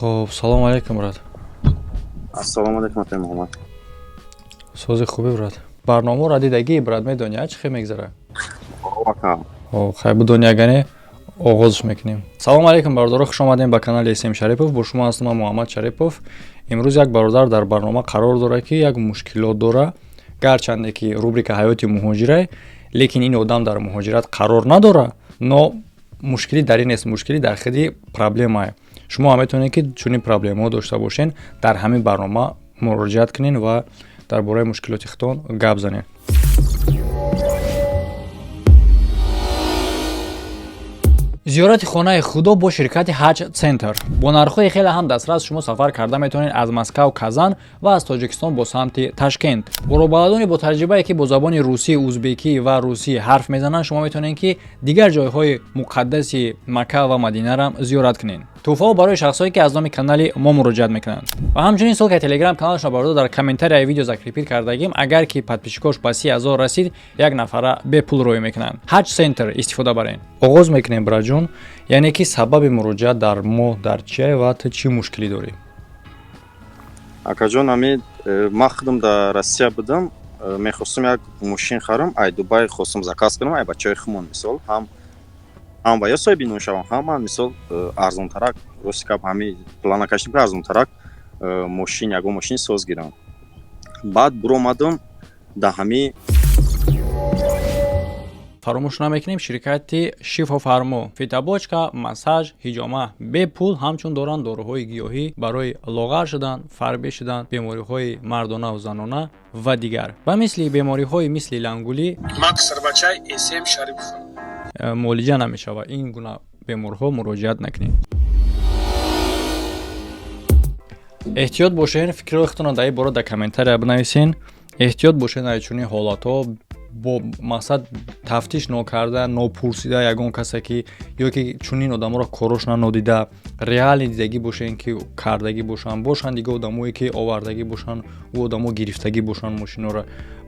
Хоб, салому алейкум, брат. Ассалому алейкум, атай Муҳаммад. Сози, хубӣ, брат? Барномаро дидагӣ, брат, медонӣ, а чӣ хел мегзара? Хоб, хай, будони, агане оғозш мекунем. Салому алейкум, бародаро, хуш омадем ба канали СМ Шарипов. Бо шумо ҳастам ман, Муҳаммад Шарипов. Имрӯз як бародар дар барнома қарор дорад, ки як мушкилот дора. Гарчанде ки рубрика «Ҳаёти муҳоҷирай», лекин ин одам дар муҳоҷират қарор надорад, но мушкилӣ дар ин нест, мушкилӣ дар худи проблемае. Шумо ҳам метавонед, ки чунин проблемаҳо дошта бошен, дар ҳамин барнома муроҷиат кунед ва дар бораи мушкилоти худтон гап занед. Зиёрати хонаи Худо бо ширкати «Ҳаҷ Центр». Бо нархҳои хеле ҳам дастрас шумо сафар карда метавонед аз Москав Казан ва аз Тоҷикистон бо самти Ташкент. Бо роҳбаладони бо таҷрибае, ки бо забони русӣ, узбекӣ ва русӣ ҳарф мезананд, шумо метавонед, ки дигар ҷойҳои муқаддаси Макка ва Мадинаро зиёрат кунед. Тӯҳфаҳо барои шахсҳое, ки аз номи канали мо муроҷиат мекунанд. Ва ҳамчунин ссылка и телеграм каналашро, бародар, дар комментарияи видео закрепить кардагим. Агар ки подписчик ош ба 30 000 расид, як нафара бепул роҳӣ мекунанд. «Ҳаҷ Центр» истифода барен. Оғоз мекунем, браҷон. Яъне ки сабаби муроҷиат дар мо дар чие ва ту чӣ мушкилӣ дорӣ? Акаҷон, ами ман худам дар Россия будам, мехостам як мошин харам, ай Дубай хостам заказ кунам, ай бачаҳои хумон, мисол, ҳам ва ё соҳиби нон шавам, ҳам ман, мисол, арзонтарак, рости гап, ҳами плана кашидем, ки арзонтарак мошин, ягон мошини соз гирам. Баъд буромадам да ҳами Фаромӯш намекунем, ширкати «Шифофармо»: фитобочка, массаж, ҳиҷома бепул. Ҳамчун доранд доруҳои гиёҳӣ барои лоғар шудан, фарбе шудан, бемориҳои мардонаву занона ва дигар, ба мисли бемориҳои мисли лангулӣ муолиҷа намешавад. Ин гуна беморҳо муроҷиат накунед. Эҳтиёт бошен, фикрҳои худтонро дар ин бора дар комментария бинависен. Эҳтиёт бошед аз чунин ҳолатҳо, бо мақсад тафтиш нокарда, нопурсида ягон касе ки ё ки чунин одаморо корошона нодида, реально дидагӣ бошен, ки кардагӣ бошанд. Бошанд дига одамое, ки овардагӣ бошанд, ӯ одамо гирифтагӣ бошанд мошиноро,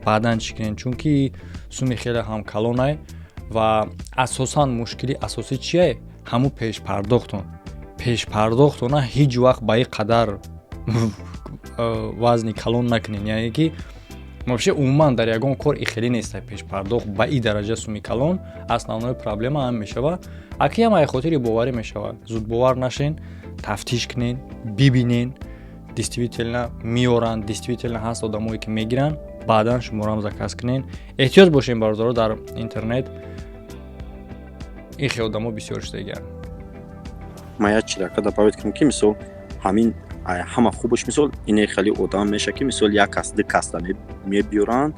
баъдан чӣ кунед? Чунки суми хеле ҳам калонай. Ва асосан мушкили асосӣ чие? Ҳамун пешпардохтон. Пешпардохтона ҳеҷ вақт ба ин қадар вазни калон накунед. Яъне ки вообще умуман дар ягон кор ихелӣ неста пешпардохт ба и дараҷа суми калон. Основной проблема ҳам мешава, акиам ай хотири боварӣ мешавад. Зудбовар нашен, тафтиш кунен, бибинен, действительно меоранд, действительно ҳаст одамое, ки мегиранд, баъдан шуморо заказ кунен. Эҳтиёт бошем, бародаро, дар интернет ин хел одамо бисёр шудагианд. Ман як чирака добавить кунам, ки мисол, ҳамин ҳама хубаш, мисол, ине хеле одам меша, ки мисол, як кас, ду касда мебиёранд,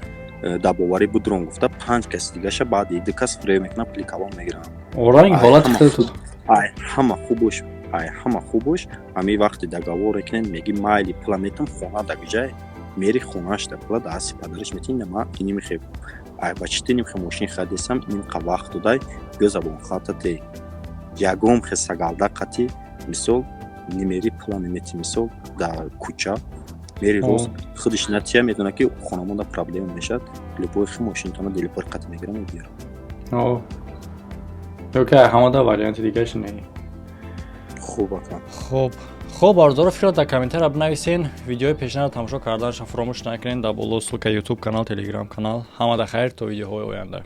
дар боварӣ будрон гуфта, панҷ каси дигаша баъди ду кас фиреб мекунанд, пули калон мегиранд. Ай ҳама хубаш ҳамин вақти договор мекунед, меги: «Майли, пула метам, хона дагиҷай». Мери хонаашда, пула дасти падараш мети. Ма инимихе, ай ба чӣ тинимхе мошин харидесам, инқа вақт додай, ё забонхата те ягон хе сагалда қати, мисол, немери, пула немети. Мисол, дар кӯча мери, рост худиш натия, медона, ки хонамонда проблема мешавад, любой хи мошинтона делипор қати мегирам, мебиёрам. Ёки ҳамада варианти дигарш не. Хуб, ака. Хуб, бародаро, фикрро дар комментария бинависен. Видеои пешнаро тамошо карданашро фаромӯш накунед. Дар боло ссылка: YouTube канал, Телеграм канал. Ҳамада хайр, то видеоҳои оянда.